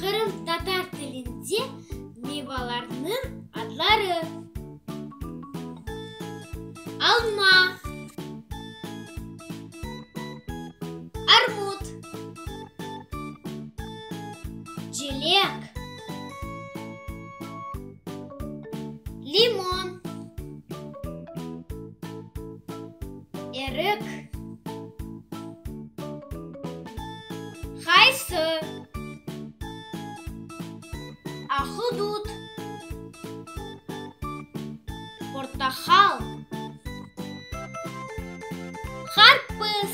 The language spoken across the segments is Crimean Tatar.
Qırımtatar tilinde mevalarnıñ adları. Alma, armut, cilek, limon, erik, qaysı, ahudut, portaqal, qarpız,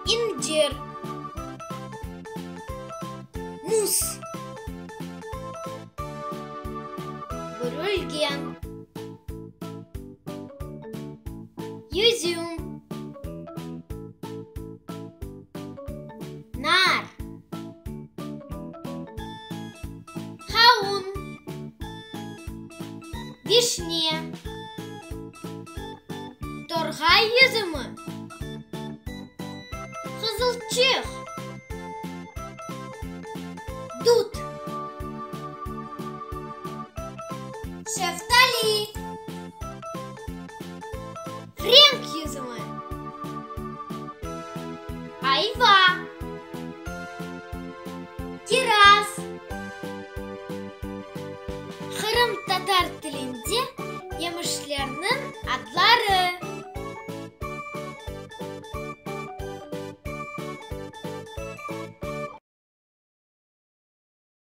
incir, muz, bürülgen, yüzüm, nar, qavun, vişne, torğay yüzümi, qızılçıq, dut, şeftali, frenk yüzümi, ayva, kiraz. Qırımtatar tilinde yemişlerniñ adları.